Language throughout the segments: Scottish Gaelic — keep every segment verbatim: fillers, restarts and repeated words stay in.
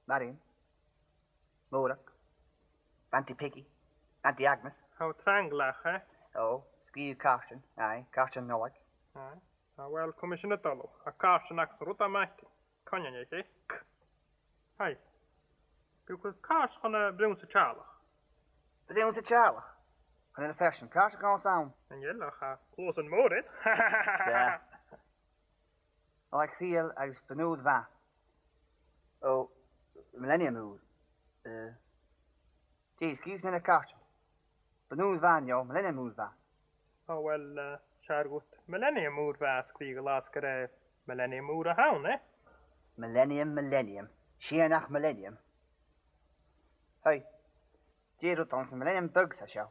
Marion. Mòrag. Auntie Piggy. Auntie Agnes. Tha thu trang, eh? Ò, sgrìobh cairtean. Aye, cairtean Nollaig. Aye. Ah, uill, cumaidh sin a' dol. Tha cairtean aca san rud a-mhàin. Coinnich e. Aye. Bidh càirdean chun a' bhritheamh sa teaghlach. Bhritheamh sa teaghlach? Chan eil fear sin càirdeach ann. Chan eil, ach tha cluasan mòr ann. Seadh. Ò, ag saoghal agus Bean Ùr Bheatha. Ò, Millennium Ùr. Eh, dè, excuse me, na cairtean. Bean Ùr Bheatha, no, Millennium Ùr Bheatha. Ò, uill, eh, 's fheàrr dhut Millennium Ùr Bheatha a sgrìobhadh, 's gur e Millennium Ùr a th' ann, eh? Millennium, Millennium. 'S e nach Millennium. Hey, dè an rud anns na Millennium Bugs a tha seo?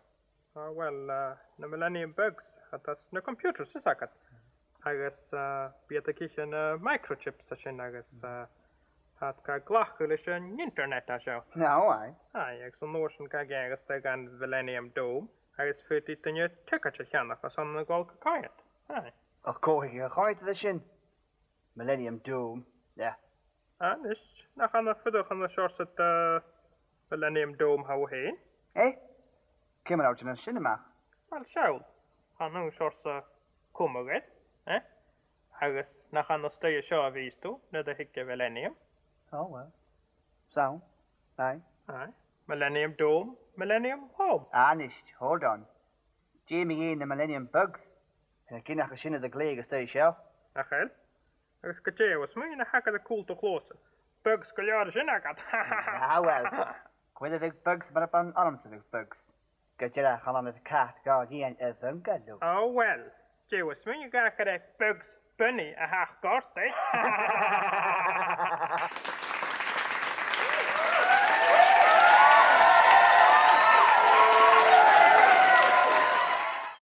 Ah, uill, eh, na Millennium Bugs, tha iad anns na computers, is agad. Agus, eh, bidh iad ag ithe na microchips a tha sin agus, eh, tha iad ga ghlacadh leis an internet a tha seo. No, aye. Aye, agus an uair sin ga ghearradh a-steach dhan Millennium Dome, agus faodaidh duine ticket a cheannach airson a dhol gu coimhead. Aye. Ach cò thigeadh a choimhead air sin? Millennium Dome, yeah. A-nis, nach ann a' fuireach ann an seòrsa de Millennium Dome a tha thu fhèin? Eh? Ciamar a tha thu a' dèanamh sin a-mach? Uill, seall, chan ann seòrsa cumadh air, eh? Agus nach ann an staidhre seo a bhios tu nuair a thig an Millennium? Oh, well. Sound. Aye. Aye. Millennium Dome, Millennium Home. A-nis, hold on. Dè mu dheidhinn na Millennium Bugs? Chan eil gin aca sin air a ghlèidheadh an staidhre seo. Nach eil? Agus gu dè tha thu a' smaoineachadh a th' agad air cùl do chluasan? Bugs gu leòr sin agad. Ah, well. Cuiridh bugs mar a b' ann ormsa bhith bugs. Gu dearbh, chan ann air cat dha dhìon air bhungaloo. Oh, well. Dè tha thu a' smaoineachadh gur e Bugs Bunny a th' aca ort, eh?